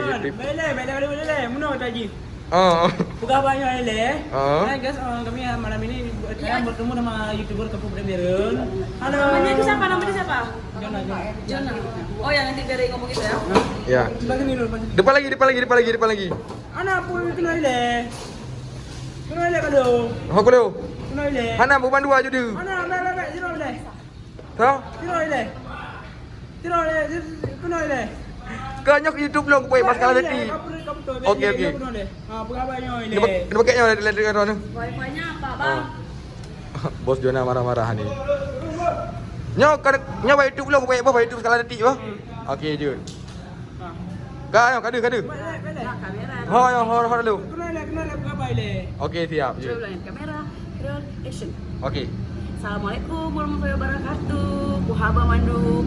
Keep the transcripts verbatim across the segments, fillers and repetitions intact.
YouTube. Baiklah, baiklah, baiklah, baiklah. Meunoe tadi. Oh. Bukan banyak eleh. Oh. Hai guys, uh, kami malam ini uh, bertemu sama YouTuber Kampung Padang Bireuen. Halo. Namanya itu siapa? Namanya siapa? Jona, Jona. Jona. Oh, yang nanti biar ngomong gitu ya. Ya. Depan lagi, depan lagi, depan lagi, depan lagi. Ana pun kena ileh. Kena ileh kalau. Ho kalau. Kena ileh. Hana bukan dua je tu. Ana, ana, ana, ana, kena ileh. Tau? Kena ileh. Kena ileh, kena ileh. Kau nyok YouTube long kuih masalah tadi. Oke, oke. Ha, berapa nyoe ileh? Dia pakai nyoe dari dari tu. Wifi-nya apa, Bang? Bos Jona marah-marah ni. Nyoe kan nyoe YouTube long kuih bos YouTube skala detik bah. Oke, jun. Ka, ka deuh, ka deuh. Ho, ho, ho, ho dulu. Oke, siap. Cuba layan kamera. Roll action. Oke. Assalamualaikum warahmatullahi wabarakatuh. Puhaba mandum.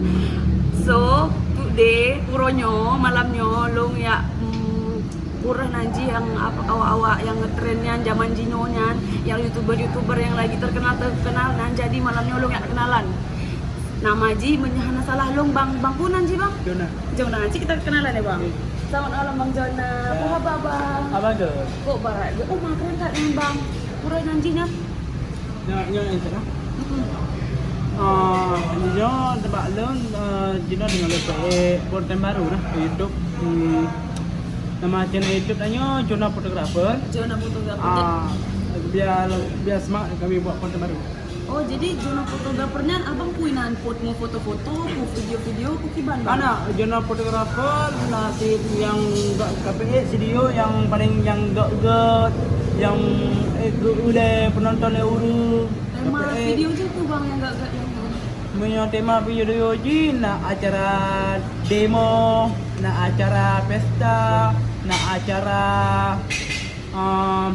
So, today, uroe nyoe, malam nyoe, long yak mm, kureueng nan jih nyang awak-awak nyang ngetren nyan zaman jinoe nyan, nyang YouTuber-YouTuber nyang lagi terkenal-terkenal nyan, jadi malam nyoe long yak kenalan. Nama jih meunyoe hana salah long Bang, Bang peue nan jih Bang? Jona. Jona, cit kita kenalan ya Bang. Selamat malam Bang Jona. Ya. Apa khabar Bang? Abang tu. Kok barat je? Oh, makan kat ni Bang. Pura janji nya. Nya, nya yang sana. Ah, nyoe tempat lôn, ah, jinoe dengan lôn pakai konten baru lah di YouTube. Hmm. Nama channel YouTube nyoe Jona Photographer. Jona Photographer. Ah, biar biar semangat kami buat konten baru. Oh, jadi Jona Photographer nyan abang kui nan pot mo foto-foto, ku video-video, ku kiban bang? Anak Jona Photographer nasib yang gak K P A studio yang paling yang gak-gak, yang eh, gak uleh penonton le ureueng. Tema video je tu bang yang gak-gak yang tu. Meunyoe tema video jih nak acara demo, nak acara pesta, nak acara um,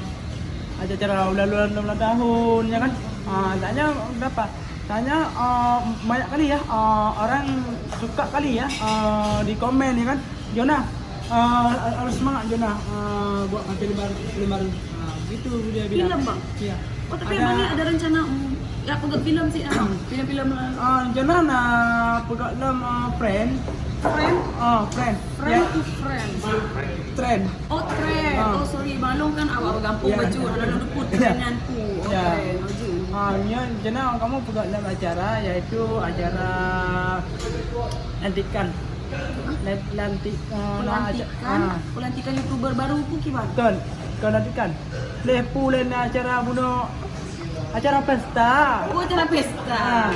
acara-acara ulang-ulang enam belas tahun ya kan. Ah, tanya berapa? Tanya uh, banyak kali ya uh, orang suka kali ya uh, di komen ya kan. Jona uh, harus semangat Jona uh, buat konten baru, film baru. Uh, gitu dia bilang. Film bang? Ya. Oh, tapi ada, abang ni ada rencana mm, ya pegang film sih abang. Film-film lah. Ah, Jona nak pegang dalam uh, friend. Friend? Ah, friend. Friend ya. To friend. Trend. Oh, trend. Ah. Oh, sorry. Maklum kan awak bergampung ya. Baju. Ada luput ya. Dengan pu. Oh, ya. Trend. Baju. Ah, nya, Jona kamu pegang dalam acara iaitu acara lantikan. Lan- Lantik, uh, Pelantikan, ah. Pelantikan YouTuber baru tu kiban? Kon, kon lantikan. Leh pu lain acara bunoe acara pesta. Oh, acara pesta. Ah.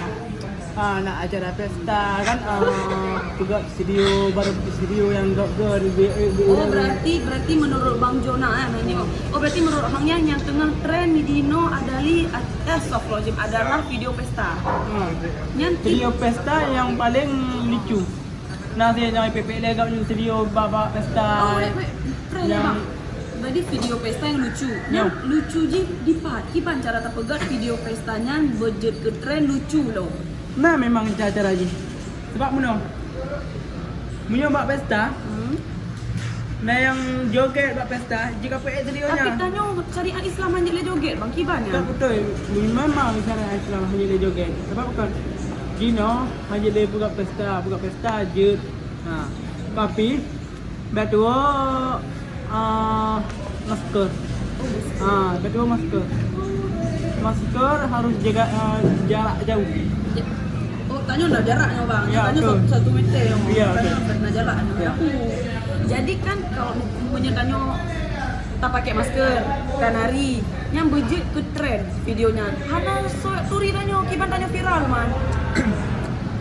Ah, nak acara pesta kan uh, juga studio baru studio yang gak gak di, di, di, Oh, berarti berarti menurut Bang Jona eh, Bang Jona. Oh, berarti menurut Bang yang yang tengah trend di Dino adalah eh, astagfirullahaladzim, adalah video pesta. Ah. Yang video pesta yang paling lucu. Nah, saya jangan pepek leh gak studio bak-bak pesta. Oh, wait, wait. Trend yang bang. Jadi video pesta yang lucu. Yang lucu je di part. Kiban cara tapeugah video pesta nyan budget ke trend lucu loh. Nah, memang cara-cara je. Sebab meunoe. Meunyoe bak pesta, hmm. Nah yang joget bak pesta, jika peuet studio nya. Tapi tanyoe syariat Islam hanya le joget bang, kiban ya. Tak betul. Memang syariat Islam hanya le joget. Sebab bukan Dino hanya le peugah pesta, peugah pesta jeuet. Ha. Tapi bak tuwo uh, masker. Ha, bak tuwo masker. Masker harus jaga uh, jarak jauh. Oh, tanyoe dah jarak nyoe bang. Ya, tanyoe satu meter nyoe. Ya, tanyoe betul. Nak jarak nyoe. Ya. Jadi kan kalau meunyoe tanyoe tapakai masker, tanari, nyang beujeuet keu trend video nyan. Hana soe turi tanyoe, kiban tanyoe viral man.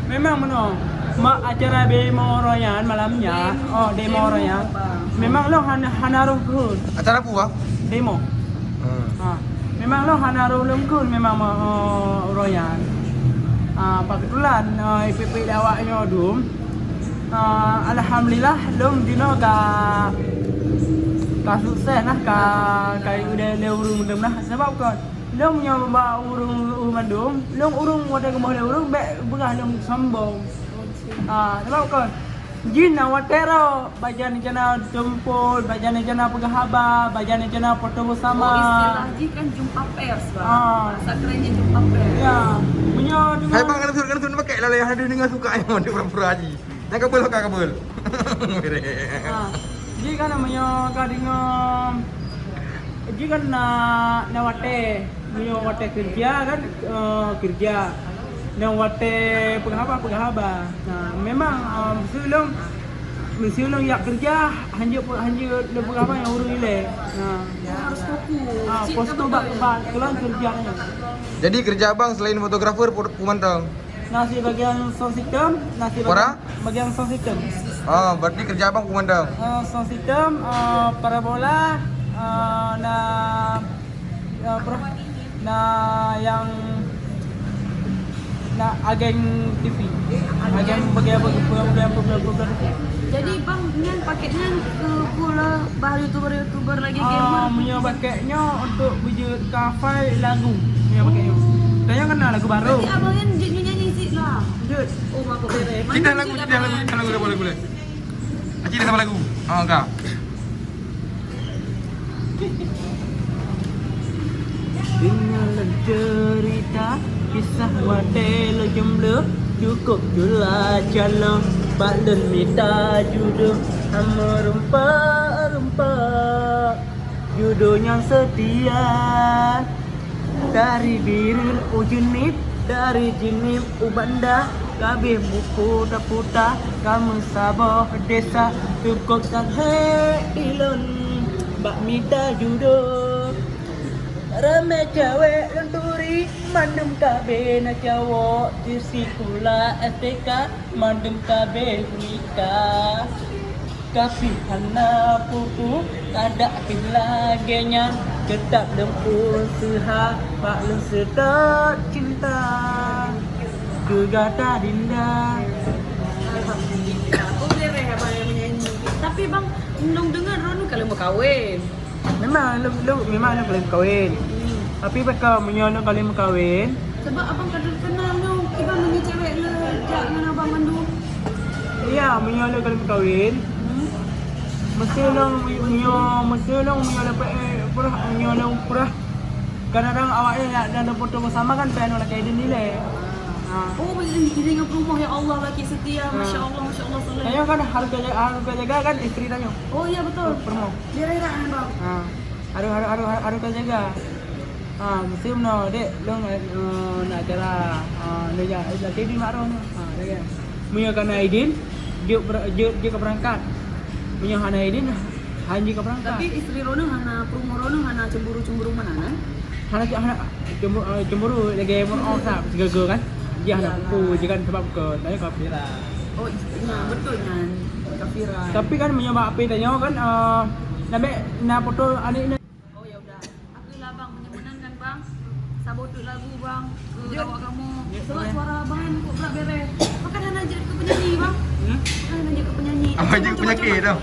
Memang meunoe. Mak acara demo royan malam nyan. Oh, demo royan. Memang lo hana hana roh keu. Acara apa? Demo. Hmm. Ha. Memang lo hana roh lengkun memang uh, royan. Ha, paketulan uh, ipik-ipik awak nyoe dum. Uh, alhamdulillah lom dino ka ka sukses lah ka ka udah le urung dum lah sebab ka lom nyoe ba urung urung mandum lom urung wadah gemoh le urung bek begah lom sombong. Ah, sebab ka jin na watero bajan jana tumpul bajan jana peugah haba bajan jana foto bersama. Oh, istilah jih kan jumpa pers bang. Ah. Bahasa keren jih jumpa pers. Ya. Punya dengan Hai bang kena suruh kena suruh pakai lah yang ada dengan suka yang ada pura-pura jih. Nak kabel ka kabel. Ha. Jih kan meunyoe ka deungoe, jih kan na, na watèe, meunyoe watèe keureuja kan, eh, keureuja. Na watèe peuhaba, peuhaba. Nah, memang, eh, meuseu lôn, meuseu lôn jak keureuja, hanjeuet, hanjeuet lôn peuhaba ngon ureueng ilèe. Nah. Harus fokus. Ah, fokus bak, bak keureuja nyan. Jadi keureuja abang selain fotografer, pu-, peumantong? Na sibagian sound system, na sibagian, bagian sound system. Ah, berarti keureuja abang peumantong? Ah, sound system, ah, parabola, ah, na, ah, apa? Na nyang, na agen T V. Agen bagian, bagian, bagian, bagian, bagian T V. Jadi bang, nyan paket nyan keu pula bah YouTuber-YouTuber lagi gamer. Ah, meunyoe paket nyoe untuk beujeuet cover lagu. Meunyoe paket nyoe. Tanya kenal lagu baru. Berarti abang nyan jeuet nyanyi siklah. Jeuet. Oh, mako beres. Cita lagu, cita lagu, cita lagu, lagu, lagu, lagu. Acik dah sama lagu. Ha, ka. Deungon lôn ceurita kisah watèe lôn jomblo, cukôp jula calon bak lôn mita judoe, hana meureumpok-reumpok judoe nyang seutia. Dari Bireuen u Jeunieb, dari Jeunieb u Banda, ka abéh buku taputa, ka meusaboh desa, cukôp sanghé ilôn bak mita judoe. Ramé cewek lôn turi, mandum ka abéh na cowok, di sikula S T K, mandum ka abéh nikah. Tapi hana peue-peue, adak pih lagèe nyan, teutap lôn useuha bak lôn seutôt cinta keu gata, Dinda. Alhamdulillah. Oh, beres abang yang menyanyi. Tapi bang, lôn deungoe droeneuh ka lheueh meukawen. Memang lôn, lôn, memang lôn ka lheueh meukawen. Hmm. Tapi baka meunyoe lôn ka lheueh meukawen. Sebab abang ka terkenal nyoe, kiban meunyoe cewek le jak ngon abang mandum. Iya, meunyoe lôn ka lheueh meukawen. Hmm. Meuseu lôn, meunyoe, meuseu lôn, meunyoe lôn pe-, eh, peurah, meunyoe lôn peurah. Kadang-kadang awak nyan nak, nak foto bersama kan, payah ngon laki idin nilai. Ha. Oh, idin ngon peurumoh, ya Allah, laki setia, ha. Masya Allah, masya Allah, soleh. Tanyoe kan harus jaga, harus jaga kan istri tanyoe. Oh, iya, betul. Peurumoh. Biar enak, kan, Bang? Ha. Harus, harus, harus, harus, harus jaga. Ha, meuseu nyoe, dek, lôn, eh, nak acara, ha, lôn jak, eh, laki di mak roh nyoe. Ha, jaga. Meunyoe ka na idin, jeuet ber-, jeuet, jeuet ka beurangkat. Meunyoe hana idin, hana jeuet ka beurangkat. Tapi istri droeneuh hana, peurumoh droeneuh hana cemburu-cemburu meunan, kan? Hana, hana cemburu, eh, cemburu lagèe meu'oh sa, sigoe-goe kan. Dia hana peue-peue je kan sebab ke, tanyoe ka viral. Oh, iya, betul nyan. Ka viral. Tapi kan meunyoe bak P tanyoe kan, eh, na bèk na foto aneuk nyoe. Oh, ya udah. Aku lah, Bang, meunyoe meunan kan, Bang. Saboh teuk lagu, Bang, keu awak kamoe. Sebab suara abang kan kok brat bereh. Makan hana jeuet keu penyanyi, Bang. Hmm? Makan hana jeuet keu penyanyi. Abang jeuet keu penyakit dah.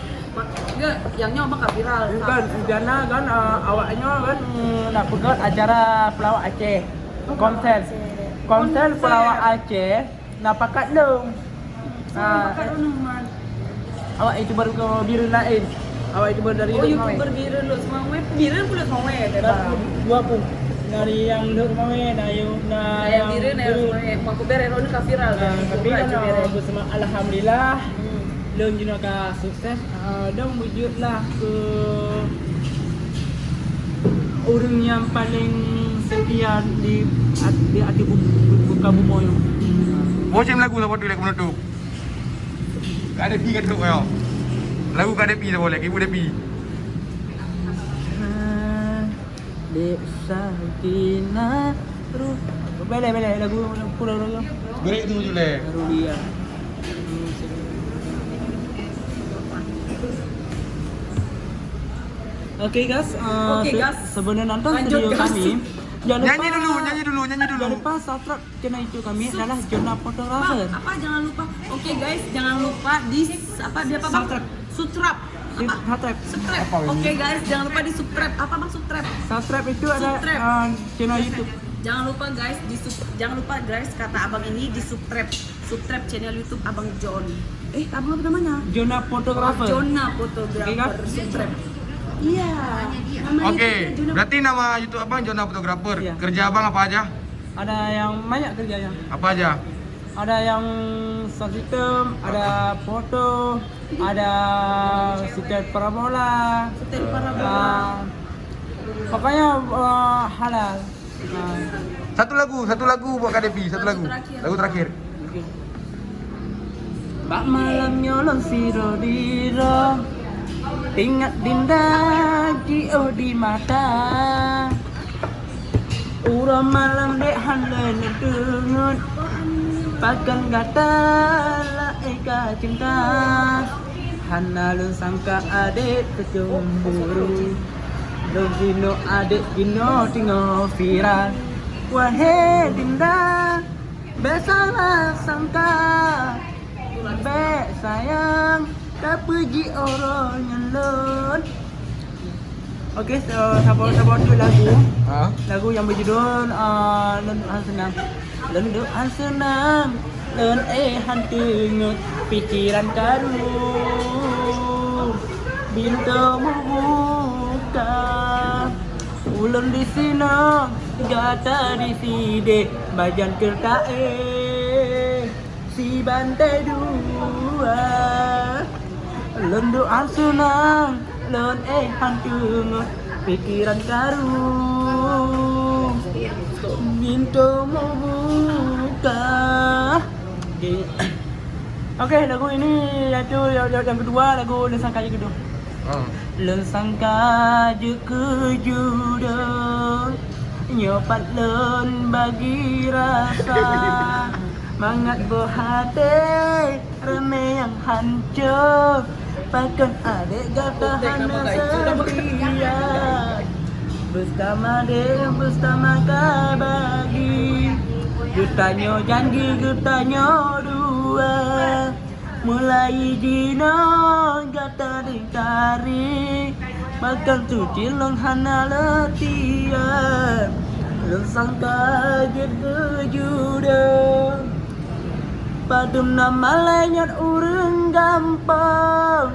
Enggak, yang nyoe abang ka viral. Bukan, Ujana kan, eh, awak nyoe kan, mm, nak peugöt acara pelawak Aceh. Konser. Konser pelawak Aceh. Na pakat lôn. Ah, pakat lôn, Man. Awak youtuber ke Bireuen laén. Awak youtuber dari Lhokseumawe. Oh, youtuber Bireuen Lhokseumawe. Bireuen pun Lhokseumawe, dua pun. Dari yang Lhokseumawe, na yang, na yang Bireuen, na yang Lhokseumawe. Mak kuber, eh, lôn ka viral kan. Tapi kan, ah, beusama, alhamdulillah. Hmm. Lôn jinoe ka sukses. Ah, dan wujudlah ke ureueng nyang paleng setia di at-, di ateueh bu-, bu-, muka bumoe nyoe. Boh cit lagu saboh tu lé keu penutup. Ka ada pi ka trok nyoe. Lagu ka ada pi saboh lé, ibu ada pi. Ah, Dek Sakina. Terus, belai, belai, lagu, lagu, lagu. Break tu je leh. Baru dia. Oke, guys, uh, se-, sebelum nonton video kami, jangan lupa, nyanyi dulu, nyanyi dulu, nyanyi dulu. Jangan lupa subscribe channel YouTube kami adalah Jona Photographer. Bang, apa jangan lupa? Oke, guys, jangan lupa di s-, apa dia, apa, Bang? Subscribe. Subscribe. Apa? Subscribe. Oke, guys, jangan lupa di subscribe. Apa, Bang, subscribe? Subscribe itu ada, uh, channel YouTube. Jangan lupa, guys, di sub-, jangan lupa, guys, kata abang ini di subscribe. Subscribe channel YouTube Abang John. Eh, abang apa namanya? Jona Photographer. Jona Photographer. Oke, kan? Subscribe. Iya. Oke, berarti nama YouTube abang Jona Photographer. Iya. Kerja abang apa aja? Ada yang banyak kerjanya. Apa aja? Ada yang sound system, ada foto, Ada setel parabola. Setel parabola. Ah, pokoknya, eh, halal. Ah. Satu lagu, satu lagu buat Kak Devi, satu lagu. Lagu terakhir. Lagu terakhir. Oke. Bak malam nyoe lôn sidroe-droe, ingat Dinda jiôh di mata. Uroe malam dek han lé neudeungon, pakon gata laén ka cinta. Hana lôn sangka adek teucemburu, lôn jinoe adek jinoe teungoh viral. Wahé Dinda, bék salah sangka, bék sayang, tapeujeuet uroe nyan lôn. Oke, so, saboh, saboh tu lagu. Ha? Lagu yang berjudul, ah, Lôn Duek Han Seunang. Lôn duek han seunang, lôn éh han teungeut, pikiran karu. Pintoe mubuka, ulôn disinoe, gata disideh, bajan keu taéh. Si bantai dua, lôn duek han seunang, lôn éh han teungeut, pikiran karu, pintoe mubuka. Oke. Oke, lagu ini yaitu yang, yang, yang kedua, lagu Lôn Sangka Jeuet Keu Judoe. Ah. Lôn sangka jeuet keu judoe, nyoe pat lôn bagi rasa. Mangat boh até ramé nyang hanco, pakon adek gata hana setia. Beusama dek, beusama ka bagi, geutanyoe janji geutanyoe dua. Mulai jinoe gata ingkari, pakon suci lôn hana leutia. Lôn sangka jeuet keu judoe. Padum na malée nyan ureuëng gampông,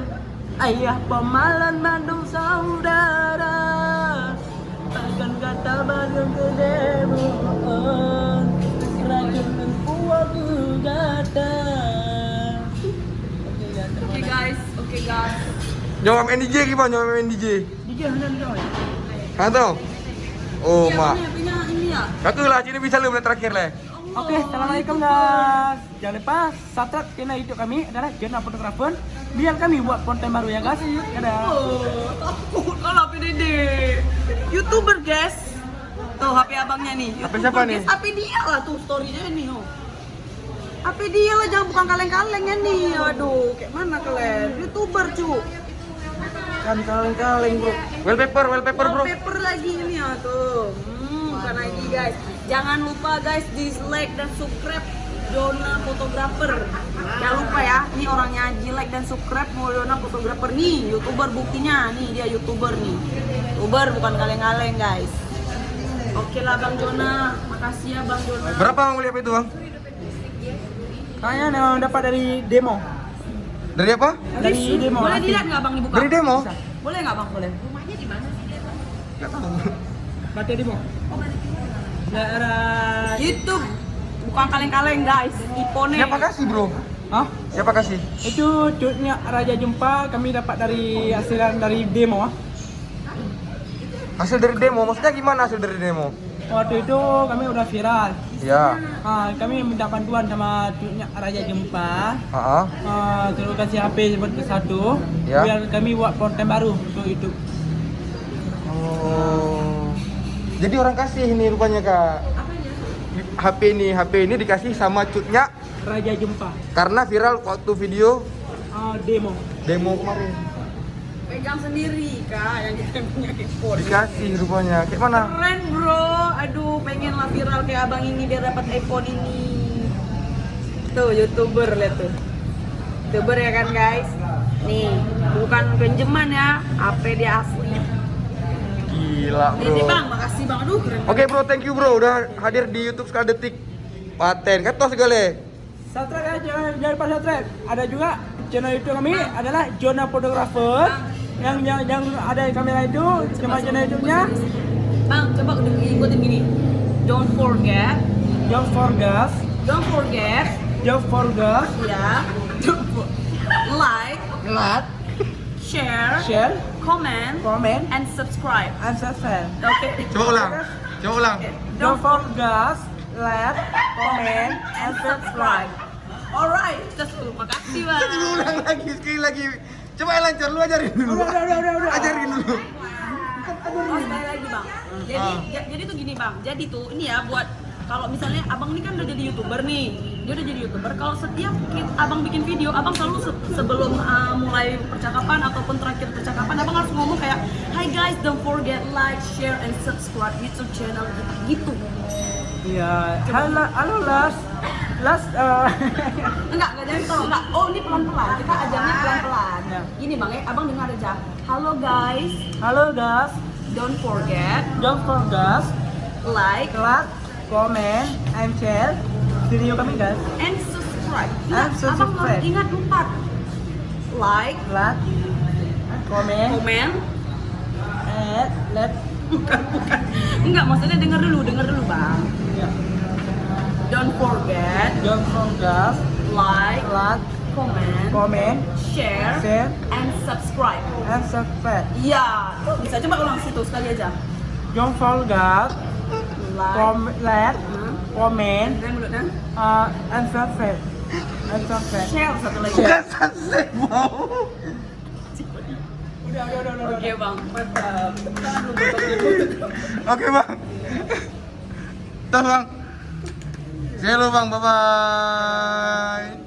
ayah peumalan mandum saudara. Takkan gata bareng keudeh bohong, racun lôn puwoe keu gata. Oke guys, oke guys. Nyoe main D J kiban, nyoe main D J. D J hana nyoe. Hana tahu? Oh, mak. Punya, punya ini ya. Kata lah, sini bisa lu terakhir leh. Oke, assalamualaikum guys. Jangan lupa subscribe channel YouTube kami adalah Jona Photographer. Biar kami buat konten baru ya guys. Dadah. Oh, takut kalau P D D. YouTuber guys. Tuh H P abangnya nih. H P siapa nih? H P dia lah tuh story-nya nih. Oh. H P dia lah, jangan bukan kaleng-kaleng ya nih. Aduh, kayak mana kalian? YouTuber cu. Kan kaleng-kaleng bro. Wallpaper, wallpaper bro. Wallpaper lagi ini ya tuh. Hmm, bukan lagi guys. Jangan lupa guys, di like dan subscribe Jona Photographer. Jangan lupa ya, ini orangnya di like dan subscribe mau Jona Photographer nih, YouTuber buktinya nih, dia YouTuber nih. YouTuber bukan kaleng-kaleng guys. Oke lah Bang Jona, makasih ya Bang Jona. Berapa Bang beli H P itu Bang? Kayaknya dapat dari demo. Dari apa? Dari demo. Boleh dilihat nggak Bang dibuka? Dari demo? Boleh nggak Bang? Boleh. Rumahnya di mana sih dia Bang? Nggak tahu. Batik Timur. Daerah YouTube. Bukan kaleng-kaleng guys, Ipone. Siapa kasih bro? Hah? Siapa kasih? Itu cutnya Raja Jempa, kami dapat dari hasil dari demo. Hasil dari demo, maksudnya gimana hasil dari demo? Waktu itu kami udah viral. Ya. Ha, kami minta bantuan sama cutnya Raja Jempa. Ha. Ha, suruh kasih H P satu. Ya. Biar kami buat konten baru untuk YouTube. Oh. Jadi orang kasih ini rupanya kak. H P ini, H P ini dikasih sama cutnya Raja Jempa. Karena viral waktu video. Ah, demo. Demo kemarin. Pegang sendiri kak yang kita punya iPhone. Dikasih rupanya. Kayak mana? Keren bro. Aduh, pengen lah viral kayak abang ini biar dapat iPhone ini. Tuh youtuber lihat tuh. Youtuber ya kan guys. Nih, bukan pinjaman ya, H P dia asli. Gila bro. Ini bang, makasih bang. Aduh keren. Oke bro, thank you bro udah hadir di YouTube Skala Detik. Paten kan toh segala. Subscribe ya, jangan, jangan lupa subscribe. Ada juga channel YouTube kami adalah Jona Photographer. Yang, yang, yang ada di kamera itu, nama channel YouTube-nya. Bang, coba ikutin gini. Don't forget. Don't forget. Don't forget. Don't forget. Ya. Don't for-, like. Like, Share, share, comment, comment, and subscribe. and subscribe. Oke. Coba ulang. Coba ulang. Don't forget like, comment, and subscribe. Alright, kita sepuluh. Makasih bang. Coba ulang lagi, sekali lagi. Coba yang lancar, lu ajarin dulu. Udah, udah, udah, udah, udah. Ajarin dulu. Oh, sekali lagi bang. Jadi, Ah. ja- jadi tuh gini bang. Jadi tuh ini ya buat kalau misalnya abang ini kan udah jadi youtuber nih, dia udah jadi youtuber. Kalau setiap ki- abang bikin video, abang selalu se- sebelum uh, mulai percakapan ataupun terakhir percakapan, abang harus ngomong kayak, "Hi guys, don't forget like, share, and subscribe YouTube channel," gitu. Ya, halo, halo Las. Las, eh, Enggak, enggak, jangan tolong enggak. Oh, ini pelan-pelan. Kita ajarnya pelan-pelan. Ya. Gini bang ya, abang dengar aja. "Halo guys, halo guys, don't forget don't forget like, like, comment, and share video kami guys. and subscribe." And Abang harus subscribe. Ingat empat. Like, Like, comment, comment. and let. Bukan, bukan. Enggak, maksudnya dengar dulu, dengar dulu bang. Ya. Don't forget Don't forget like, like, comment, comment, share, share, and subscribe. and subscribe. Iya, tuh bisa coba ulang situ sekali aja. Don't forget Like, com- like, hmm, comment, dan mulutnya uh, and subscribe. And subscribe. Share satu lagi. Share. Bukan subscribe, bau. Udah, udah, udah, udah. Oke bang, mantap. Oke bang. Dah bang. See you bang, bye bye.